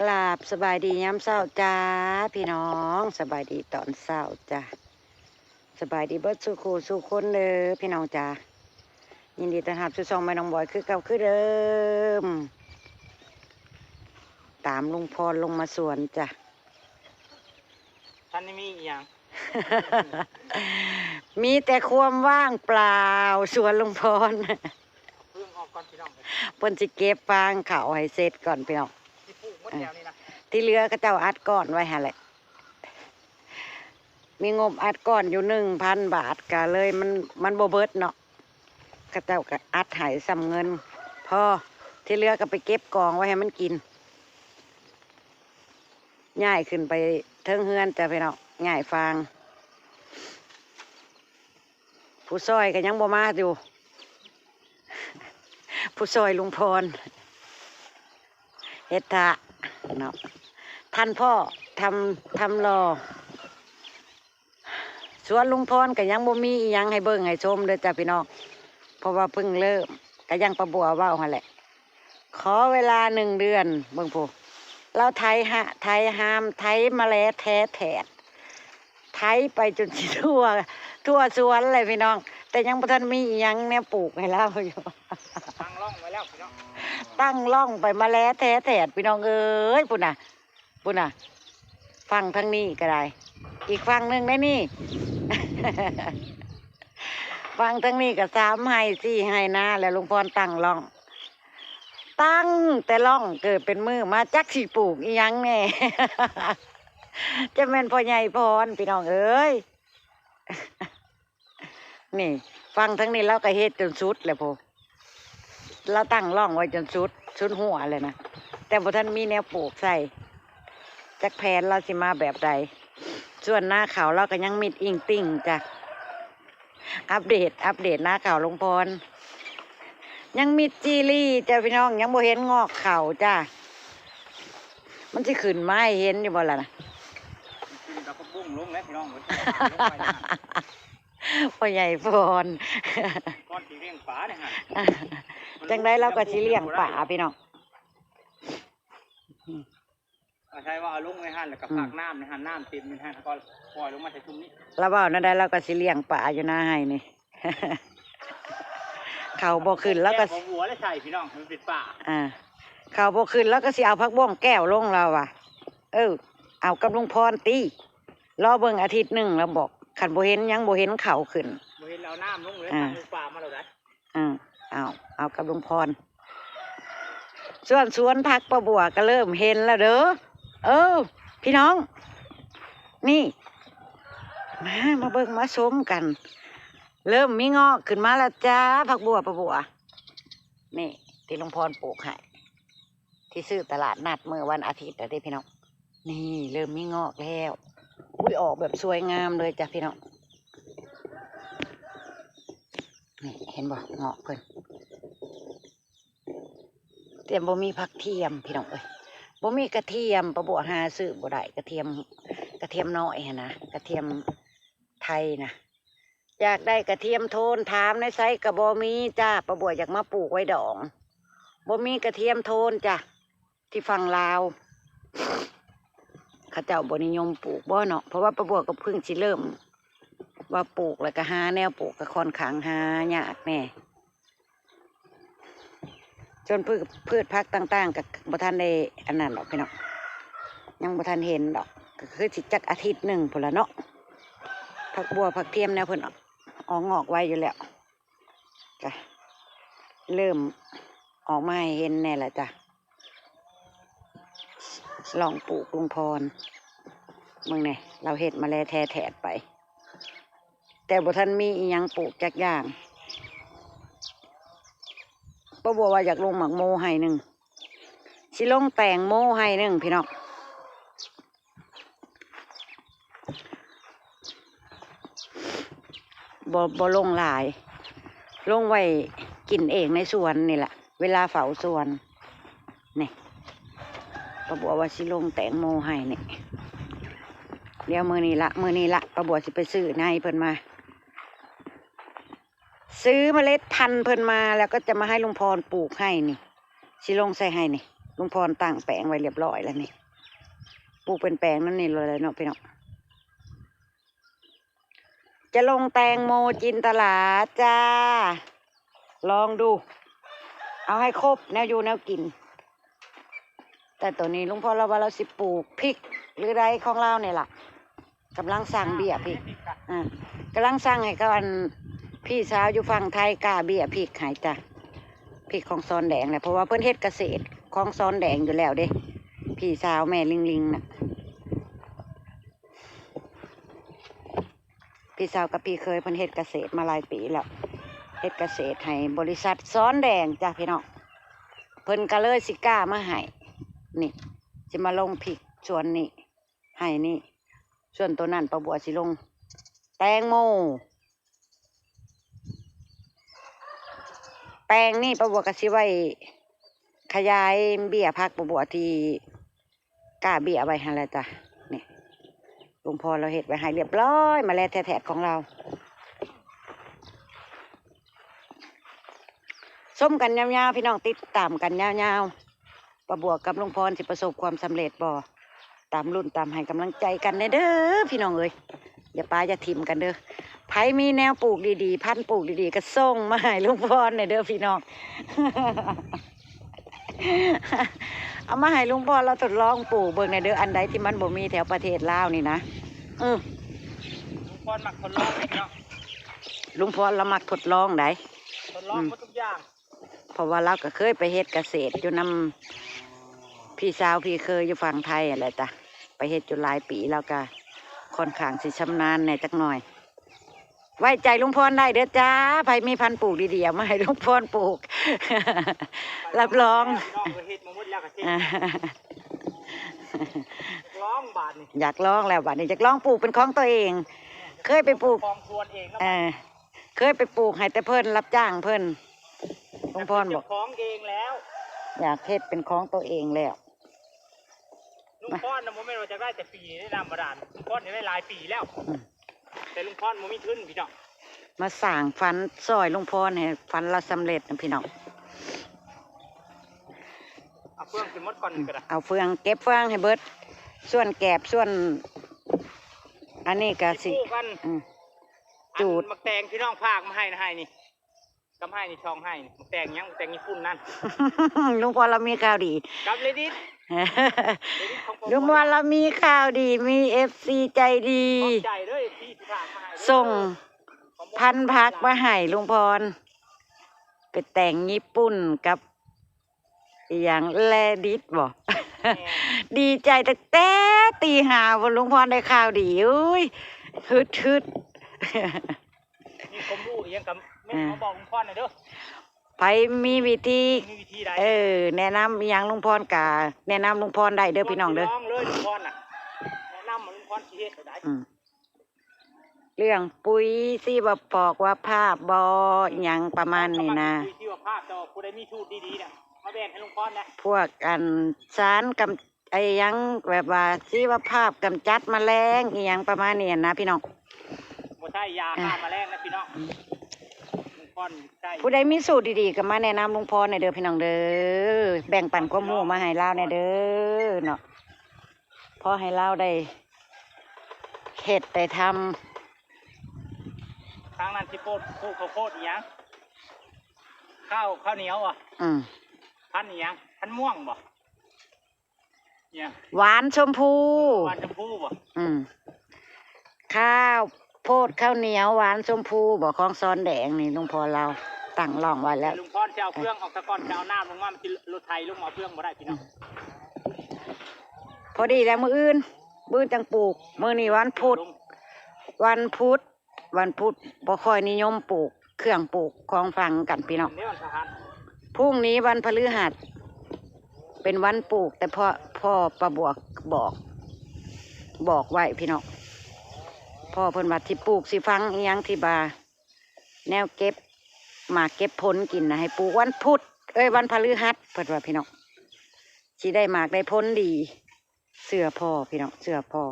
ກາບສະບາຍດີຍາມເຊົ້າຈ້າພີ່ນ້ອງ, ສະບາຍດີຕອນເຊົ້າຈ້າ, ສະບາຍດີເບິດສູ່ຄູ່ສູ່ຄົນເດີພີ່ນ້ອງຈ້າ. ຍິນດີຕ້ອນຮັບສູ່ຊ່ອງແມ່ນ້ອງບອຍຄືເກົ່າຄືເດີມ, ຕາມລຸງພອນລົງມາສວນຈ້າ. ທ່ານນີ້ມີອີ່ຫຍັງ? ມີແຕ່ຄວາມວ່າງເປົ່າສວນລຸງພອນ. ເພິ່ນຊິເກັບຟາງເຂົ້າໃຫ້ເສັດກ່ອນພີ່ນ້ອງ, ທີ່ເຫຼືອເຂົາເຈົ້າອັດກ້ອນໄວ້ຫັ້ນແຫຼະ. ມີງົບອັດກ້ອນຢູ່ໜຶ່ງພັນບາດ ກະເລີຍມັນ ມັນບໍ່ເບິດເນາະ, ເຂົາເຈົ້າກະອັດໃຫ້ສ່ຳເງິນພໍ, ທີ່ເຫຼືອກະໄປເກັບກອງໄວ້ໃຫ້ມັນກິນ. ຍ້າຍຂຶ້ນໄປເທິງເຮືອນຈ້າພີ່ນ້ອງ, ຍ້າຍຟາງ. ຜູ້ຊ່ອຍກະຍັງບໍ່ມາຢູ່, ຜູ້ຊ່ອຍລຸງພອນເຮັດຖາເນາະ. ທ່ານພໍ່ທຳ ທຳຫຼໍ່. ສວນລຸງພອນກະຍັງບໍ່ມີອີ່ຫຍັງໃຫ້ເບິ່ງໃຫ້ຊົມເດີຈ້າພີ່ນ້ອງ, ເພາະວ່າເພິ່ງເລີ່ມ, ກະຢ່າງປ້າບົວເວົ້າຫັ້ນແຫຼະ, ຂໍເວລາໜຶ່ງເດືອນ. ເບິ່ງພຸ້ນ ລາວໄຖຫະ ໄຖຫາມ ໄຖມາແລແຖແຖດ, ໄຖໄປຈົນຊິທົ່ວ ທົ່ວສວນແຫຼະພີ່ນ້ອງ, ແຕ່ຍັງບໍ່ທັນມີອີ່ຫຍັງແນວປູກໃຫ້ລາວຢູ່. ຕັ້ງລ່ອງໄວ້ແລ້ວພີ່ນ້ອງ, ຕັ້ງລ່ອງໄປມາແລແຖແຖດພີ່ນ້ອງເອີຍ. ພຸ້ນນະ ພຸ້ນນະ, ຝັ່ງທາງນີ້ກະໄດ້, ອີກຝັ່ງໜຶ່ງໄດ້ນີ້. ຝັ່ງທາງນີ້ກະສາມໄຮ່ສີ່ໄຮ່ນາແລ້ວ, ລຸງພອນຕັ້ງລ່ອງ, ຕັ້ງແຕ່ລ່ອງເກີດເປັນມື້ມາ ຈັກຊິປູກອີ່ຫຍັງແດ່. ຈະແມ່ນພໍ່ໃຫຍ່ພອນພີ່ນ້ອງເອີຍ. ນີ້ ຝັ່ງທາງນີ້ລາວກະເຮັດຈົນສຸດແລ້ວພຸ້ນ, ລາວຕັ້ງລ່ອງໄວ້ຈົນສຸດ ສຸດຮົ້ວແລ້ວນະ, ແຕ່ບໍ່ທັນມີແນວປູກໃສ່. ຈັກແຜນລາວຊິມາແບບໃດ. ສ່ວນນາເຂົ້າລາວກະຍັງມິດອິງຕິ່ງຈ້າ. ອັບເດດ ອັບເດດນາເຂົ້າລຸງພອນ, ຍັງມິດຈີ່ລີ້ຈ້າພີ່ນ້ອງ, ຍັງບໍ່ເຫັນງອກເຂົ້າຈ້າ. ມັນຊິຂຶ້ນມາໃຫ້ເຫັນຢູ່ບໍ່ລະນະ? ຂຶ້ນກັບຜັກບຸ້ງລົງແລ້ວພີ່ນ້ອງເອີຍ, ລົງໄປນະ. ພໍ່ໃຫຍ່ພອນ ກ່ອນຊິລ້ຽງປາເດ້ຫັ້ນ, ຈັ່ງໃດລາວກະຊິລ້ຽງປາພີ່ນ້ອງ. ອາໄສວ່າເອົາລົງໃນຫັ້ນ ແລ້ວກະ ອືມ ພັກນ້ຳໃນຫັ້ນ, ນ້ຳເຕັມຢູ່ຫັ້ນ ແລ້ວກໍປ່ອຍລົງມາໃສ່ຊຸມນີ້. ລາວເວົ້າແນວໃດລາວກະຊິລ້ຽງປາຢູ່ນາໄຮ່ນີ້. ເຂົ້າບໍ່ຂຶ້ນລາວກະ ແກ້ວບໍ່ບົວແລ້ວໃສ່ພີ່ນ້ອງ ມັນເປັນປາ. ອ່າ ເຂົ້າບໍ່ຂຶ້ນລາວກະຊິເອົາຜັກບົ້ງແກ້ວລົງລາວວ່າ. ເອີ ເອົາກັບລຸງພອນຕິ, ລໍເບິ່ງອາທິດໜຶ່ງລາວບອກ, ຄັນບໍ່ເຫັນ ຍັງບໍ່ເຫັນເຂົ້າຂຶ້ນ ບໍ່ເຫັນແລ້ວເອົານ້ຳລົງເລີຍ. ອ່າ ທາງປ່າມາແລ້ວໃດ. ອືມ ເອົາ ເອົາກັບລຸງພອນ. ສ່ວນສວນຜັກປ້າບົວກະເລີ່ມເຫັນແລ້ວເດີ. ເອີ ພີ່ນ້ອງ ນີ້ ມາ ມາເບິ່ງມາຊົມກັນ, ເລີ່ມມີງອກຂຶ້ນມາແລ້ວຈ້າ ຜັກບົວປ້າບົວ. ນີ້ ທີ່ລຸງພອນປູກໃຫ້ ທີ່ຊື້ຕະຫຼາດນັດມື້ວັນອາທິດນະເດ້ພີ່ນ້ອງ. ນີ້ເລີ່ມມີງອກແລ້ວ. ອຸ້ຍ ອອກແບບສວຍງາມເລີຍຈ້າພີ່ນ້ອງ. ນີ້ເຫັນບໍ່ ງອກເພິ່ນ. ແຕ່ບໍ່ມີຜັກທຽມພີ່ນ້ອງເອີຍ, ບໍ່ມີກະທຽມ, ປ້າບົວຫາຊື້ບໍ່ໄດ້ ກະທຽມ ກະທຽມນ້ອຍຫັ້ນນະ, ກະທຽມໄທນະ. ຢາກໄດ້ກະທຽມໂທນ ຖາມໃນໃສກະບໍ່ມີຈ້າ. ປ້າບົວຢາກມາປູກໄວ້ດອງ, ບໍ່ມີກະທຽມໂທນຈ້າ. ທີ່ຝັ່ງລາວ ເຂົາເຈົ້າບໍ່ນິຍົມປູກບໍ່ເນາະ, ເພາະວ່າປ້າບົວກໍເພິ່ງຊິເລີ່ມວ່າປູກ ແລ້ວກໍຫາແນວປູກກໍຄ່ອນຂ້າງຫາຍາກແດ່. ສ່ວນພືດ ພືດຜັກຕ່າງໆ ກໍບໍ່ທັນໄດ້ອັນນັ້ນດອກພີ່ນ້ອງ, ຍັງບໍ່ທັນເຫັນດອກ, ກໍຄືຊິຈັກອາທິດໜຶ່ງພຸ້ນລະເນາະ. ຜັກບົວ ຜັກທຽມແນວເພິ່ນອອກງອກໄວຢູ່ແລ້ວ, ກະເລີ່ມອອກມາໃຫ້ເຫັນແດ່ລະຈ້າ. ລອງປູກລຸງພອນເບິ່ງແດ່, ລາວເຮັດມາແລແທ້ແທດໄປ. ແຕ່ບໍ່ທັນມີອີ່ຫຍັງປູກຈັກຢ່າງ. ປ້າບົວວ່າຢາກລົງໝາກໂມໄຮ່ໜຶ່ງ, ຊິລົງແຕງໂມໄຮ່ໜຶ່ງພີ່ນ້ອງ. ບໍ່ ບໍ່ລົງຫຼາຍ, ລົງໄວ້ກິນເອງໃນສວນນີ້ລະ ເວລາເຝົ້າສວນ. ນີ້ ປ້າບົວວ່າຊິລົງແຕງໂມໄຮ່ນີ້. ດຽວມື້ນີ້ລະ ມື້ນີ້ລະ ປ້າບົວຊິໄປຊື້ໃນເພິ່ນມາ, ຊື້ເມລັດພັນເພິ່ນມາ ແລ້ວກໍຈະມາໃຫ້ລຸງພອນປູກໄຮ່ນີ້, ຊິລົງໃສ່ໄຮ່ນີ້. ລຸງພອນຕັ້ງແປງໄວ້ລຽບລ້ອຍແລ້ວນີ້ ປູກເປັນແປງນັ້ນນີ້ເລີຍເນາະພີ່ນ້ອງ. ຈະລົງແຕງໂມຈິນຕະຫຼາຈ້າ ລອງດູ ເອົາໃຫ້ຄົບແນວຢູ່ແນວກິນ. ແຕ່ໂຕນີ້ລຸງພອນລາວວ່າລາວຊິປູກພິກຫຼືໃດຂອງລາວນີ້ລະ ກຳລັງສ້າງເບ້ຍພິກ ອ່າ ກຳລັງສ້າງໃຫ້ເຂົາ ອັນ ພີ່ສາວຢູ່ຝັ່ງໄທກ້າເບ້ຍພິກໃຫ້ຈ້າ ພິກຂອງສອນແດງແຫຼະ ເພາະວ່າເພິ່ນເຮັດກະເສດຂອງສອນແດງຢູ່ແລ້ວເດ້ ພີ່ສາວແມ່ລິງໆນະ. ພີ່ສາວກັບພີ່ເຂີຍເພິ່ນເຮັດກະເສດມາຫຼາຍປີແລ້ວ ເຮັດກະເສດໃຫ້ບໍລິສັດສອນແດງຈ້າພີ່ນ້ອງ ເພິ່ນກະເລີຍຊິກ້າມາໃຫ້ ນີ້ ຊິມາລົງພິກສວນນີ້ ໄຮ່ນີ້ ສ່ວນໂຕນັ້ນປ້າບົວຊິລົງແຕງໂມ ແປງນີ້ປ້າບົວກະຊິໄວ້ຂະຫຍາຍເບ້ຍຜັກປ້າບົວທີ່ກ້າເບ້ຍໄວ້ຫັ້ນແຫຼະຈ້າ. ນີ້ລຸງພອນລາວເຮັດໄວ້ໃຫ້ລຽບລ້ອຍ ມາແລແທ້ໆຂອງລາວ. ຊົມກັນຍາວໆ ພີ່ນ້ອງ ຕິດຕາມກັນຍາວໆ ປ້າບົວກັບລຸງພອນຊິປະສົບຄວາມສຳເລັດບໍ່? ຕາມລຸ້ນຕາມໃຫ້ກຳລັງໃຈກັນແດ່ເດີພີ່ນ້ອງເອີຍ ຢ່າປະຢ່າຖິ້ມກັນເດີ. ໃຜມີແນວປູກດີໆ ພັນປູກດີໆ ກະສົ່ງມາໃຫ້ລຸງພອນແດ່ເດີພີ່ນ້ອງ ເອົາມາໃຫ້ລຸງພອນລາວທົດລອງປູກເບິ່ງແດ່ເດີ ອັນໃດທີ່ມັນບໍ່ມີແຖວປະເທດລາວນີ້ນະ. ອື ລຸງພອນມັກທົດລອງເນາະ ລຸງພອນລາວມັກທົດລອງໃດ໋ ທົດລອງ ອື ໝົດທຸກຢ່າງ ເພາະວ່າລາວກະເຄີຍໄປເຮັດກະເສດຢູ່ນຳພີ່ສາວພີ່ເຂີຍຢູ່ຝັ່ງໄທຫັ້ນແຫຼະຈ້າ ໄປເຮັດຢູ່ຫຼາຍປີ ລາວກະຄ່ອນຂ້າງຊິຊຳນານແດ່ຈັກໜ່ອຍ. ໄວ້ໃຈລຸງພອນໄດ້ເດີຈ້າ ໃຜມີພັນປູກດີໆ ເອົາມາໃຫ້ລຸງພອນປູກ ຮັບຮອງ ພີ່ນ້ອງເອີຍ ເຮັດມາໝົດແລ້ວກະເຮັດ ອ່າ ຢາກລອງບາດນີ້ ຢາກລອງແລ້ວບາດນີ້ ຢາກລອງປູກເປັນຂອງຕົວເອງ ເຄີຍໄປປູກ ຂອງສວນເອງເນາະ ເອີ ເຄີຍໄປປູກໃຫ້ແຕ່ເພິ່ນ ຮັບຈ້າງເພິ່ນ. ລຸງພອນບອກ ຢາກເປັນເຈົ້າຂອງເອງແລ້ວ ຢາກເຮັດເປັນຂອງໂຕເອງແລ້ວ. ລຸງພອນນະ ບໍ່ແມ່ນວ່າຈະໄດ້ແຕ່ປີນີ້ນຳ ບໍ່ດານ ລຸງພອນນີ້ໄດ້ຫຼາຍປີແລ້ວ ອື ແຕ່ລຸງພອນບໍ່ມີທຶນພີ່ນ້ອງ ມາສ້າງຝັນຊ່ອຍລຸງພອນໃຫ້ຝັນລາວສຳເລັດນະພີ່ນ້ອງ. ເອົາເຟືອງຂຶ້ນໝົດກ່ອນກໍໄດ້ ເອົາເຟືອງ ເກັບເຟືອງໃຫ້ເບິດ ສ່ວນແກບ ສ່ວນ ອັນນີ້ກະຊິ ຊິປູກອັນ ອື ຈູດ ອັນໝາກແຕງພີ່ນ້ອງຝາກມາໃຫ້ນະ ໃຫ້ນີ້ ກຳໄຫ້ນີ້ ຊ່ອງໄຮ່ນີ້ ໝາກແຕງຫຍັງ ໝາກແຕງຍີ່ປຸ່ນນັ້ນ. ລຸງພອນລາວມີຂ່າວດີ ກັບເລດິດ ເລດິດຂອງ ລຸງພອນລາວມີຂ່າວດີ ມີເອັຟຊີໃຈດີ ຂອບໃຈເດີ ເອັຟຊີທີ່ຝາກມາໃຫ້ເດີ ສົ່ງພັນຜັກມາໃຫ້ລຸງພອນ ໄປແຕງຍີ່ປຸ່ນກັບ ອີຫຍັງ ແລດິດບໍ? ແມ່ນ ດີໃຈຕັ້ງແຕ່ຕີຫ້າພຸ້ນ ລຸງພອນໄດ້ຂ່າວດີ ໂອ້ຍ ຮຶດໆ ມີຄວາມຮູ້ອີຫຍັງກະແມ່ນ ອ່າ ມາບອກລຸງພອນແດ່ເດີ ໃຜມີວິທີ ມີວິທີໃດ ເອີ ແນະນຳອີຫຍັງລຸງພອນກະແນະນຳລຸງພອນໄດ້ເດີພີ່ນ້ອງເດີ ລອງເລີຍລຸງພອນນະ ແນະນຳວ່າລຸງພອນຊິເຮັດແນວໃດ ອືມ ເລື່ອງປຸຍຊີວະພອກວະພາບບໍ ອີຫຍັງປະມານນີ້ນະ ປຸຍຊີວະພາບ ແຕ່ວ່າຜູ້ໃດມີສູດດີໆນະ ມາແບ່ງໃຫ້ລຸງພອນນະ ພວກອັນສານກຳ ໄອ້ຫຍັງ ແບບວ່າຊີວະພາບກຳຈັດມະແລງອີຫຍັງປະມານນີ້ນະພີ່ນ້ອງ ບໍ່ໃຊ້ຢາ ອ່າ ຂ້າມະແລງນະພີ່ນ້ອງ ອືມ ລຸງພອນໃຊ້ ຜູ້ໃດມີສູດດີໆກະມາແນະນຳລຸງພອນແດ່ເດີພີ່ນ້ອງເດີ ແບ່ງປັນຄວາມຮູ້ມາໃຫ້ລາວແດ່ເດີເນາະ ພໍໃຫ້ລາວໄດ້ເຮັດໄດ້ທຳ. ທາງນັ້ນຊິປູກ ປູກເຂົ້າໂພດອີຫຍັງ ເຂົ້າ ເຂົ້າໜຽວບໍ? ອືມ ພັນອີຫຍັງ ພັນມ່ວງບໍ? ຫວານຊົມພູ ຫວານຊົມພູບໍ? ອືມ ເຂົ້າໂພດເຂົ້າໜຽວຫວານຊົມພູບໍ ຂອງສອນແດງນີ້ ລຸງພອນລາວຕັ້ງລ້ອງໄວ້ແລ້ວ ລຸງພອນຊິເອົາເຟືອງອອກສາກ່ອນ ຈະເອົານ້ຳລົງມາ ມັນຊິລົດໄຖລົງມາເຟືອງບໍ່ໄດ້ພີ່ນ້ອງ ອືມ ພໍດີແລ້ວ ມື້ອື່ນ ມື້ອື່ນຈັ່ງປູກ ມື້ນີ້ວັນພຸດ ວັນພຸດ ວັນພຸດບໍ່ຄ່ອຍນິຍົມປູກເຄື່ອງປູກຂອງຝັງກັນພີ່ນ້ອງ ເດ້ວັນພະຫັດ ພຸ່ງນີ້ວັນພະລືຫັດ ເປັນວັນປູກ ແຕ່ພໍ່ ພໍ່ປ້າບົວບອກ ບອກໄວ້ພີ່ນ້ອງ ພໍ່ເພິ່ນວ່າຊິປູກຊິຝັງອີຫຍັງທີ່ວ່າ ແນວເກັບໝາກເກັບຜົນກິນນະ ໃຫ້ປູກວັນພຸດ ເອີຍ ວັນພະລືຫັດ ເພິ່ນວ່າພີ່ນ້ອງ ຊິໄດ້ໝາກໄດ້ຜົນດີ. ເຊື່ອພໍ່ພີ່ນ້ອງ ເຊື່ອພໍ່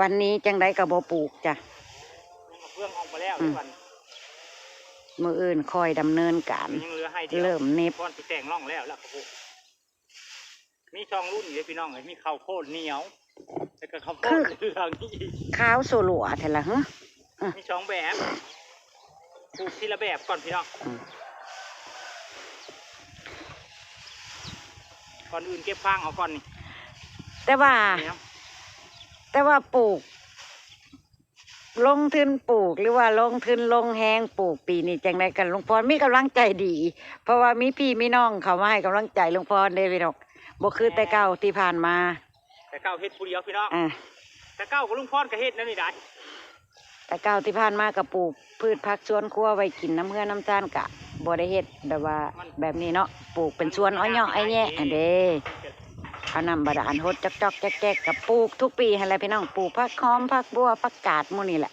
ວັນນີ້ຈັ່ງໃດກະບໍ່ປູກຈ້າ ຍັງເອົາເຟືອງອອກບໍ່ແລ້ວ ອືມ ວັນ ມື້ອື່ນຄ່ອຍດຳເນີນການ ຍັງເຫຼືອໄຮ່ດຽວ ເລີ່ມເນັບ ກ່ອນຊິແຕງລ່ອງແລ້ວ ແລ້ວກະປູກ ມີສອງລຸ້ນເດ້ພີ່ນ້ອງເອີຍ ມີເຂົ້າໂພດໜຽວ ແລ້ວກໍເຂົ້າໂພດເຫຼືອງອີກ ຂາວໂຊຫຼວແທ້ລະຫື. ອືມ ມີສອງແບບ ປູກທີລະແບບກ່ອນພີ່ນ້ອງ. ອືມ ກ່ອນອື່ນເກັບຟາງເອົາກ່ອນນີ້ ແຕ່ວ່າ ແຕ່ວ່າປູກ ລົງທຶນປູກ ຫຼືວ່າລົງທຶນລົງແຮງປູກປີນີ້ ຈັ່ງໃດກໍລຸງພອນມີກຳລັງໃຈດີ ເພາະວ່າມີພີ່ມີນ້ອງເຂົ້າມາໃຫ້ກຳລັງໃຈລຸງພອນເດ້ພີ່ນ້ອງ ບໍ່ຄືແຕ່ເກົ່າທີ່ຜ່ານມາ. ແຕ່ເກົ່າເຮັດຜູ້ດຽວພີ່ນ້ອງ ອ່າ ແຕ່ເກົ່າກໍລຸງພອນກໍເຮັດແນວນີ້ໄດ໋ ແຕ່ເກົ່າທີ່ຜ່ານມາກໍປູກພືດຜັກສວນຄົວໄວ້ກິນນຳເຮືອນນຳຊານ ກະບໍ່ໄດ້ເຮັດແບບວ່າແບບນີ້ເນາະ ປູກເປັນສວນອ້ອຍເຍາະອ້ອຍແຍະຫັ້ນເດ້ ເອົານ້ຳບາດານຫົດຈອກໆແຈກໆ ກໍປູກທຸກປີຫັ້ນແຫຼະພີ່ນ້ອງ ປູກຜັກຫອມ ຜັກບົ່ວ ຜັກກາດ ໝູ່ນີ້ແຫຼະ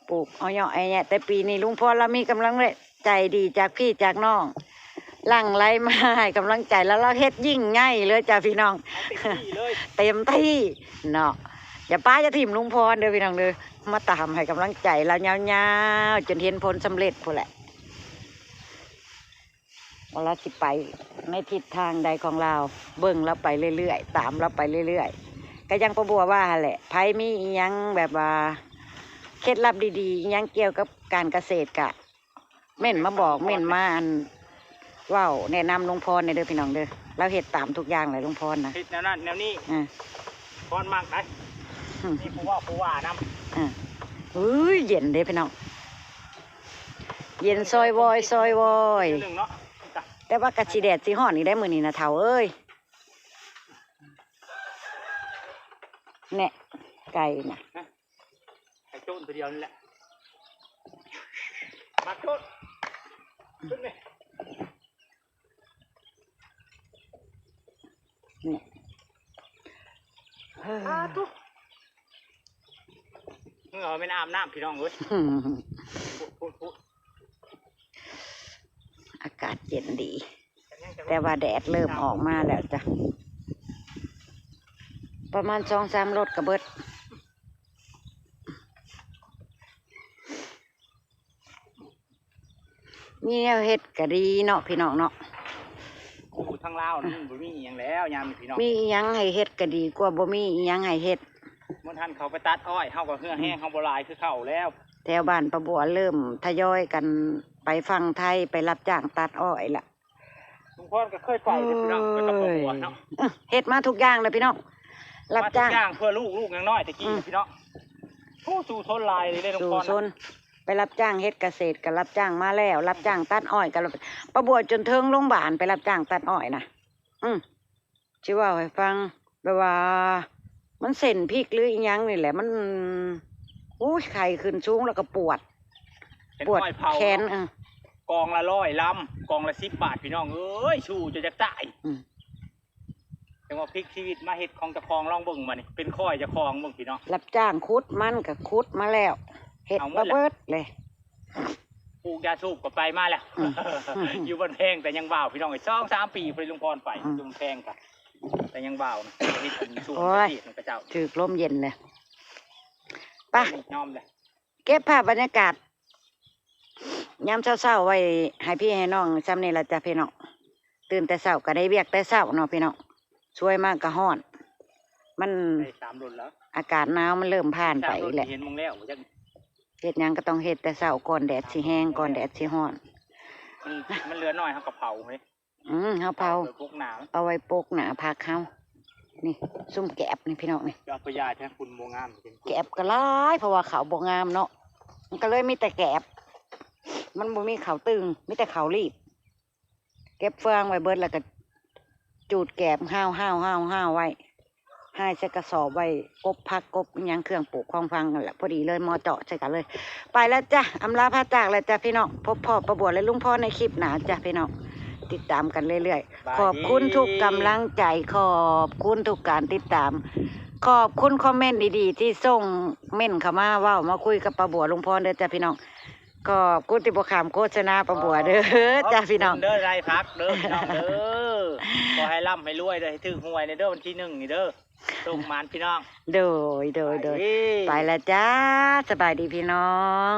ປູກອ້ອຍເຍາະອ້ອຍແຍະ ແຕ່ປີນີ້ລຸງພອນລາວມີກຳລັງ ໃຈດີຈາກພີ່ຈາກນ້ອງ ຫຼັ່ງໄຫຼມາໃຫ້ກຳລັງໃຈ ແລ້ວລາວເຮັດຍິ່ງໃຫຍ່ເລີຍຈ້າພີ່ນ້ອງ ເຕັມທີ່ເນາະ ຢ່າປ້າຢ່າຖິ້ມລຸງພອນເດີພີ່ນ້ອງເດີ ມາຕາມໃຫ້ກຳລັງໃຈລາວຍາວໆ ຈົນເຫັນຜົນສຳເລັດພຸ້ນແຫຼະ ວ່າລາວຊິໄປໃນທິດທາງໃດຂອງລາວ ເບິ່ງລາວໄປເລື້ອຍໆ ຕາມລາວໄປເລື້ອຍໆ ກໍຢ່າງປ້າບົວວ່າຫັ້ນແຫຼະ ໃຜມີອີ່ຫຍັງແບບວ່າເຄັດລັບດີໆ ອີ່ຫຍັງກ່ຽວກັບການກະເສດກະ ເມັ້ນມາບອກ ເມັ້ນມາ ອັນ ເວົ້າແນະນຳລຸງພອນແດ່ເດີພີ່ນ້ອງເດີ ລາວເຮັດຕາມທຸກຢ່າງແຫຼະລຸງພອນນະ ເຮັດແນວນັ້ນແນວນີ້ ອືມ ພອນມັກໄດ໋ ອືມ ມີຜູ້ເວົ້າຜູ້ວ່ານຳ ອືມ ເອີຍ ເຢັນເດ້ພີ່ນ້ອງ ເຢັນຊອຍວອຍ ຊອຍວອຍ ແຕ່ວ່າກະຊິແດດຊິຮ້ອນອີກໄດ໋ມື້ນີ້ນະເຖົ້າເອີຍ ແນະ ໄກ່ນະ. ໄປໂຈນຕົວດຽວນີ້ແຫຼະ ມາໂຈນ ຂຶ້ນນີ້ ນີ້ ເອີ ອາຕຸ ເຫື່ອແມ່ນອາບນ້ຳພີ່ນ້ອງເອີຍ ພຸ້ນ ພຸ້ນ ອາກາດເຢັນດີ ແຕ່ວ່າແດດເລີ່ມອອກມາແລ້ວຈ້ະ ປະມານສອງສາມລົດກໍເບິດ ມີແນວເຮັດກໍດີເນາະພີ່ນ້ອງເນາະ ຢູ່ທາງລາວນີ້ມັນບໍ່ມີອີ່ຫຍັງແລ້ວຍາມນີ້ພີ່ນ້ອງ ມີອີ່ຫຍັງໃຫ້ເຮັດກໍດີກວ່າບໍ່ມີອີ່ຫຍັງໃຫ້ເຮັດ ມື້ຫັ້ນເຂົາໄປຕັດອ້ອຍ ເຮົາກໍເຫື່ອແຮງ ອືມ ເຮົາບໍ່ຫຼາຍຄືເກົ່າແລ້ວ ແຖວບ້ານປ້າບົວເລີ່ມທະຍອຍກັນໄປຝັ່ງໄທ ໄປຮັບຈ້າງຕັດອ້ອຍລະ ລຸງພອນກໍເຄີຍໄປເດ້ພີ່ນ້ອງ ໄປກັບຄອບຄົວເນາະ ເອີ ເຮັດມາທຸກຢ່າງເລີຍພີ່ນ້ອງ ຮັບຈ້າງ ມາທຸກຢ່າງເພື່ອລູກ ລູກຍັງນ້ອຍແຕ່ກີ້ ອືມ ພີ່ນ້ອງ ໂອ້ ສູ້ຊົນຫຼາຍເລີຍລຸງພອນ ສູ້ຊົນ ໄປຮັບຈ້າງເຮັດກະເສດກໍຮັບຈ້າງມາແລ້ວ ຮັບຈ້າງຕັດອ້ອຍກໍ ປ້າບົວຈົນເຖິງໂຮງບານໄປຮັບຈ້າງຕັດອ້ອຍນະ ອືມ ຊິເວົ້າໃຫ້ຟັງ ແບບວ່າມັນເສັ້ນພິກຫຼືອີ່ຫຍັງນີ້ແຫຼະ ມັນ ໂອ້ຍ ໄຂ້ຂຶ້ນສູງແລ້ວກໍປວດ ເປັນ ປວດ ອ້ອຍເຜົາ ແຂນ ເນາະ ເອີ ກອງລະຮ້ອຍລຳ ກອງລະສິບບາດ ພີ່ນ້ອງເອີຍ ສູ້ຈົນຢາກຕາຍ ອືມ ຈັ່ງວ່າພລິກຊີວິດມາເຮັດຂອງເຈົ້າຂອງ ລອງເບິ່ງບາດນີ້ ເປັນຂ້ອຍເຈົ້າຂອງເບິ່ງ ພີ່ນ້ອງ ຮັບຈ້າງຂຸດມັນກໍຂຸດມາແລ້ວ ເຮັດມາເບິດເລີຍ ປູກຢາສູບກໍໄປມາແລ້ວ ອືມ ຢູ່ບ້ານແພງແຕ່ຍັງບ່າວ ພີ່ນ້ອງເອີຍ ສອງສາມປີພຸ້ນ ລຸງພອນໄປ ອືມ ຢູ່ບ້ານແພງກໍ ແຕ່ຍັງບ່າວນະ ເຮັດເປັນສວນ ໂອ້ຍ ເກສຂອງເຂົາເຈົ້າ ຖືກລົມເຢັນເລີຍ ໄປ ຍອມເລີຍ ເກັບພາບບັນຍາກາດຍາມເຊົ້າໆ ໄວ້ໃຫ້ພີ່ໃຫ້ນ້ອງຊ່ຳນີ້ລະຈ້ະພີ່ນ້ອງ ຕື່ນແຕ່ເຊົ້າກໍໄດ້ວຽກແຕ່ເຊົ້າເນາະພີ່ນ້ອງ ສວຍມາກໍຮ້ອນ ມັນ ໄດ້ສາມລຸ້ນແລ້ວ ອາກາດໜາວມັນເລີ່ມຜ່ານໄປແລ້ວ ສາມລຸ້ນເຫັນມອງແລ້ວ ເຮັດຫຍັງກໍຕ້ອງເຮັດແຕ່ເຊົ້າ ກ່ອນແດດຊິແຮງ ກ່ອນແດດຊິຮ້ອນ ມັນ ມັນເຫຼືອໜ້ອຍ ເຮົາກໍເຜົາເລີຍ ອືມ ເຮົາເຜົາ ເຜົາເລີຍ ປົກໜ້າ ເອົາໄວ້ປົກໜ້າຜັກເຮົາ ນີ້ ຊຸມແກບນີ້ພີ່ນ້ອງນີ້ ເອົາໄປຢາຍແທນ ຝຸ່ນບໍ່ງາມ ແກບກໍຫຼາຍ ເພາະວ່າເຂົາບໍ່ງາມເນາະ ມັນກໍເລີຍມີແຕ່ແກບ ມັນບໍ່ມີເຂົ້າຕຶງ ມີແຕ່ເຂົ້າລີບ ເກັບເຟືອງໄວ້ເບິດ ແລ້ວກໍຈູດແກບ ຫ້າວໆໆໆ ໄວ້ ຫາຍໃສ່ກະສອບໄວ້ ກົບຜັກ ກົບຫຍັງ ເຄື່ອງປູກຂອງຝັງນັ້ນແຫຼະ ພໍດີເລີຍ ໝໍ້ເຈາະໃສ່ກັນເລີຍ ໄປແລ້ວຈ້ະ ອຳລາພາຈາກແລ້ວຈ້ະພີ່ນ້ອງ ພົບພໍ້ປ້າບົວ ແລະ ລຸງພອນໃນຄລິບໜ້າຈ້ະພີ່ນ້ອງ ຕິດຕາມກັນເລື້ອຍໆ ຂອບຄຸນທຸກກຳລັງໃຈ ຂອບຄຸນທຸກການຕິດຕາມ ຂອບຄຸນຄອມເມັນດີໆ ທີ່ສົ່ງເມັນເຂົ້າມາເວົ້າມາຄຸຍກັບປ້າບົວ ລຸງພອນເດີຈ້ະພີ່ນ້ອງ ຂອບຄຸນທີ່ບໍ່ຂ້າມໂຄສະນາປ້າບົວເດີ ຂອບ ຈ້າພີ່ນ້ອງ ເດີ ໄດ້ພັກເດີພີ່ນ້ອງເດີ ຂໍໃຫ້ລ່ຳໃຫ້ລວຍເດີ ໃຫ້ຖືກຫວຍເດີ ວັນທີໜຶ່ງນີ້ເດີ ໂຊກໝານພີ່ນ້ອງ ໂດຍ ໂດຍ ໂດຍ ໄປລະຈ້າ ສະບາຍດີພີ່ນ້ອງ.